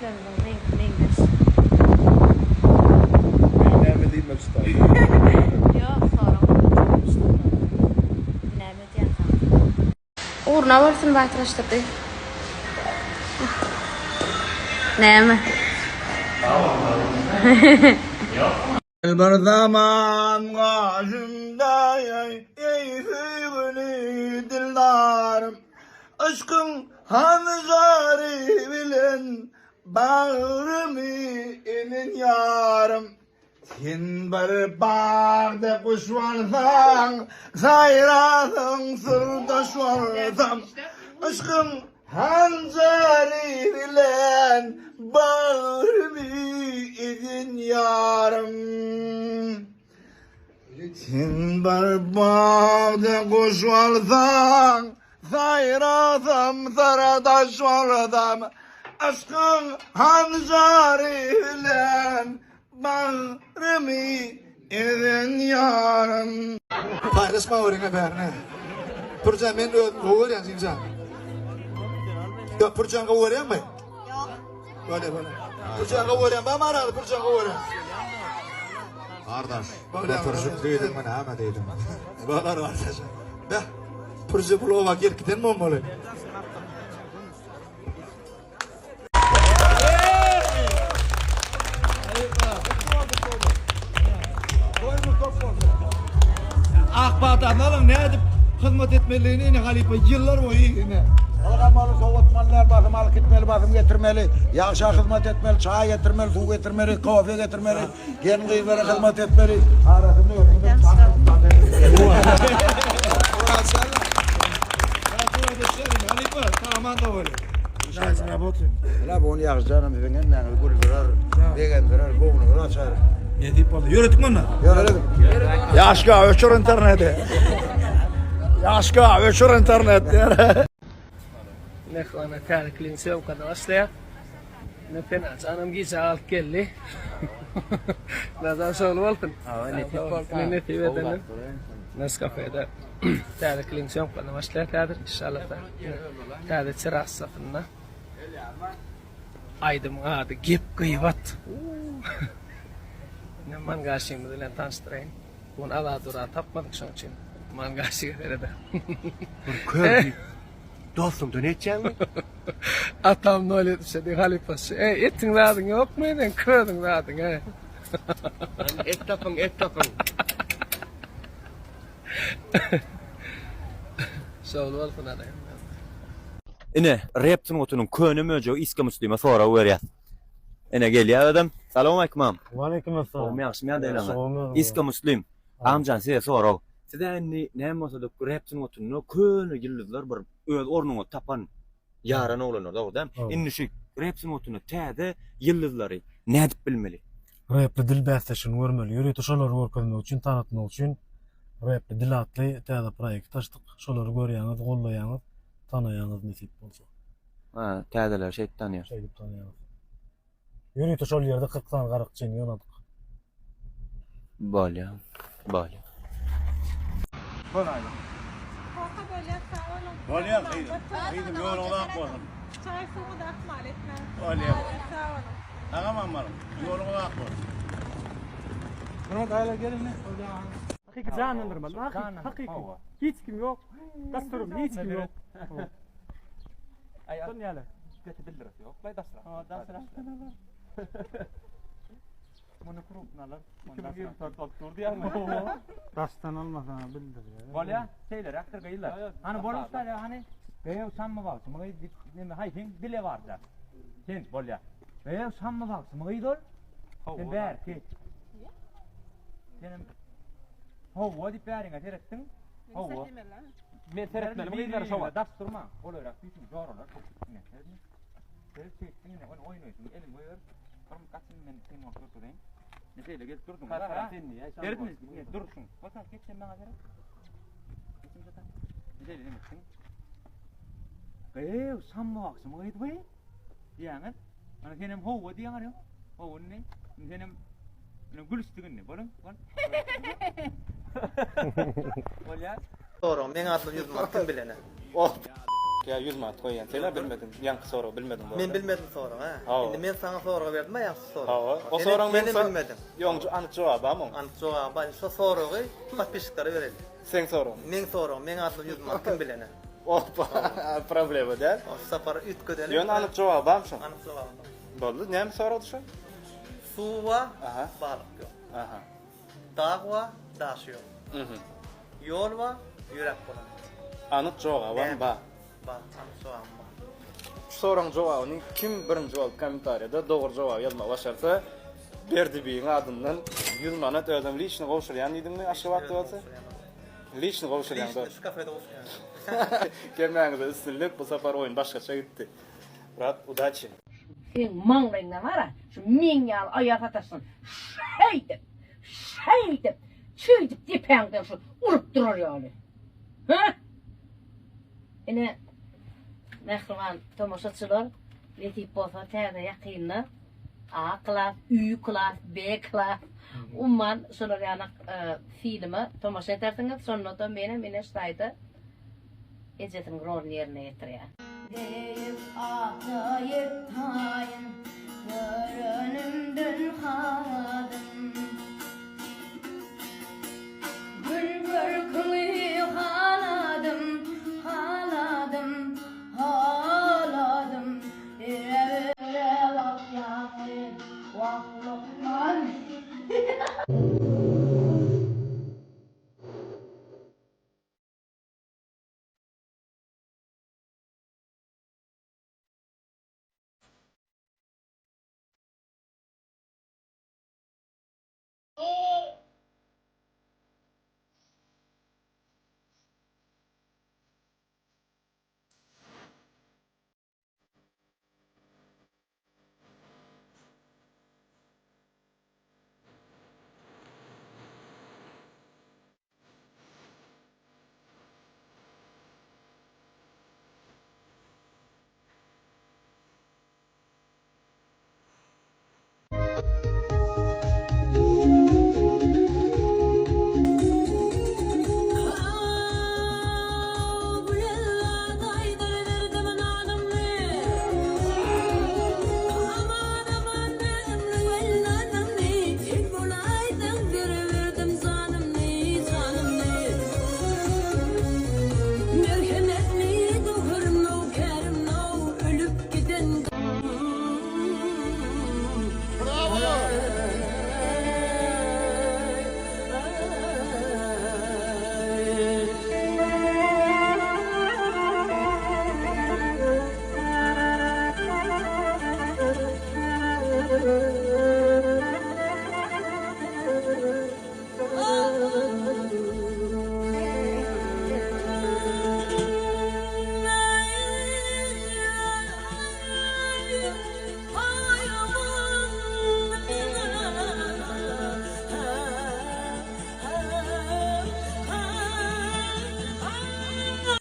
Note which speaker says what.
Speaker 1: Ýüzlerimiziň reňki meňzeş.
Speaker 2: Men näme diýmeli şu taýda?
Speaker 1: Ýok, sorag Näme edýän saňa? Ugruna bolsun batyrlaşdyrdy. Näme?
Speaker 2: Bir zaman gaşymda eý söýgüli dildarym Yşkyň hanjary bilen bagrymy elen ýarym Sen bir bagda guş bolsaň saýrasaň syrdaş bolsam Yşkyň Hanjary bilen bagrymy ezen ýarym. Sen bir bagda guş bolsaň, saýrasam syrdaş bolsam, Yşkyň hanjary bilen Bagrymy ezen ýarym.
Speaker 3: Paýlaşma görüňe bärine. Pürjan men özüm gowy görýän jigimjan. Ýok Pürjan gowy görýäňmi?
Speaker 1: Ýok.
Speaker 3: Bolýa bolýa. Pürjan gowy görýän barmy arada Pürjan gowy görýän.
Speaker 4: Gardaş, götürşik diýdiňmi näme diýdiň?
Speaker 3: Bolar gardaş. Beh. Pürje bul oba gelip giden bolmaly. Ak patasyny alyň nädip hyzmat etmelidigini ine halypa ýyllar boýy ine.
Speaker 5: Ylgamaly, sowatmalylar, basym alyp gitmeli, basym getirmeli, ýagşa hyzmat etmeli, çaý getirmeli, suw getirmeli, kofe getirmeli, gelin-gyzlara hyzmat etmeli. Arasynda özüňiz
Speaker 3: Halypa, komanda bolýar.
Speaker 5: Ýa bu ýagşyjanam siziň hemmäňizi güldürer, begendirer, göwnüňizi açar.
Speaker 3: Nesip bolsa. Ýöredik munda.
Speaker 5: Ýöredik.
Speaker 2: Ýaşka öçür interneti. Ýaşka öçür internet.
Speaker 6: Mehmana täze klin syýomkada başlaýar. Ine Penajanam gije alyp geldi. Nazar şowly bolsun.
Speaker 7: Hawa, nesip bolsa.
Speaker 6: Ine nesip edende. Nescafe'de täze klin syýomkada başlaýar häzir inşallah. Täze terrasasynda. Aýdymyň ady Gep gybat. Ine mangaşymyz bilen tanyşdyraýyn. Bu gün Azat Ura tapmadyk şoň üçin mangaşyga sereder.
Speaker 7: Bir kör diýip dostumdan etýäňmi?
Speaker 6: Atam nol ýetişedi halypaşy. Eý etiň zadyň ýokmy seň közüň zadyň eý.
Speaker 7: Et tapyň et tapyň.
Speaker 6: Şowly bolsun hany.
Speaker 8: Ine, rep sungatynyň köne möjegi Iska Muslime sorag berýär. Ine gelýär özem. Salowmaleýkim agam.
Speaker 9: Waleýkim essalam.
Speaker 8: Gowmy ýagşymy ýagdaýlaryňyz?
Speaker 9: Ýagşy
Speaker 8: Iska Muslim. Agamjan size sorag. Siz-ä indi näme bolsa-da rep sungatynda köne ýyldyzlar bir öz ornuňyzy tapan ýaran oglanlar dogry dälmi? Indi şu rep sungatynda täze ýyldyzlary nädip bilmeli?
Speaker 9: Repli dil bäsleşigini görmeli. Ýörite şolary görkezmek üçin, tanatmak üçin Repli dil atly täze proýekt açdyk. Şolary görýäňiz, gollaýaňyz, tanaýaňyz nesip bolsa.
Speaker 8: Ha, täzeleri şeýdip tanýar.
Speaker 9: Şeýdip tanaýaňyz. Ýörite şol ýerde 40 sany garakçyny ýygnadyk.
Speaker 8: Bolýa. Bolýa.
Speaker 10: Kaka bolýar sag boluň.
Speaker 11: Bolýar gyzym. Gyzym ýoluňyz ak bolsun.
Speaker 10: Çaý suwuňyzy ahmal etmäň.
Speaker 11: Bolýar.
Speaker 10: Sag boluň.
Speaker 11: Sagam baryň. Ýoluňyz ak bolsun.
Speaker 3: Murat aýla gelin.
Speaker 12: Hakyky janlandyrmaly. Hakyky. Hiç kim ýok. Daş durum hiç kim ýok.
Speaker 7: Aý şon ýaly. Gaty bildiresi ýok. Laý daşrak. Ha daşrak. Muny krupnalar. 2024 bolup dur diýýäňmi?
Speaker 12: Daşdan almasaň bildirýär.
Speaker 7: Bolýa, şeýleräkdir gyzlar. Hany boluň şaýa hany. Beýew şammy bagşymy gyz diýip, neme haý seň dile barda. Sen bolýa. Beýew şammy bagşymy gyz ol. Sen bärki. Senem Howwa diýip bäriňe seretdiň. Howwa.
Speaker 12: Men seretmelimi gyzlara şowa.
Speaker 7: Daş durmaň. Golaýrak süýşüň joralar. Ine, seredin. Seret şeýtdiň ine, ony oýnaýsyň, eliňi goýber. Bir gaçyn men seni bolup görkezeýin. Ne şeýle gelip durduň.
Speaker 12: Sen diýä.
Speaker 7: Seretme, ine durşuň. Bolsa geç sen maňa seret. Geçim şata. Ne şeýle neme etdiň? Ew, şamma bagşymy gyz bu? Diýäňiz. Ana senem howwa diýäň arýa. Howwa indi. Indi senem ine gülüşdik indi. Boluň, bol. Bolýar.
Speaker 13: Sorag, meň adym 100 manat kim bilene? Oh. Ýa 100 manat goýýan. Sen-ä bilmediň. Ýaňky soragy bilmediň
Speaker 14: Men bilmedim soragy, hä.
Speaker 13: Hawa.
Speaker 14: Indi men saňa sorag berdim-ä ýaňky soragy.
Speaker 13: Hawa. O soragyň men
Speaker 14: Senem bilmediň.
Speaker 13: Ýoň anyk jogaby bar muň?
Speaker 14: Anyk jogaby bar. Şo soragy podpisçiklere bereli.
Speaker 13: Seň soragyň.
Speaker 14: Meň soragym, meň adym 100 manat kim bilene.
Speaker 13: Opa, problema däl.
Speaker 14: O şu sapar üýtgedeli.
Speaker 13: Ýöne anyk jogaby barmy şoň?
Speaker 14: Anyk jogaby bar.
Speaker 13: Boldy. Näme soragdy şo?
Speaker 14: Suw bar, balyk ýok.
Speaker 13: Aha.
Speaker 14: Dag bar, daşy ýok. Ýol bar, ýöräp bolanok.
Speaker 13: Anyk jogabam bar.
Speaker 14: Bar, anyk jogabym bar.
Speaker 13: Şu soragyň jogabyny kim birinji bolup kommentariýada dogry jogaby ýazmagy başarsa, Berdi begiň adyndan 100 manat özem liçny gowşurýan diýdiňmi Aşgabatda bolsa? Liçny gowşurýaň
Speaker 14: Liçny şu kafede gowşurýan.
Speaker 13: Hemmäňize üstünlik, bu sapar oýun başgaça gitdi. Brat, udaçi.
Speaker 15: Seň maňlaýyňdan bar-a, şu meň ýaly aýal sataşsyn, şeýdip, şeýdip, şeýdip depäňden şu urup durar ýaly. Hä? Ine, mähriban tomaşaçylar, nesip bolsa täze ýakynda A klas, Ü klas, B klas, umuman şolar ýaly filme tomaşa edersiňiz. Şonda-da menem ine şu taýda ejesiniň roluny ýerine ýetirýär. Beýik ata ýer.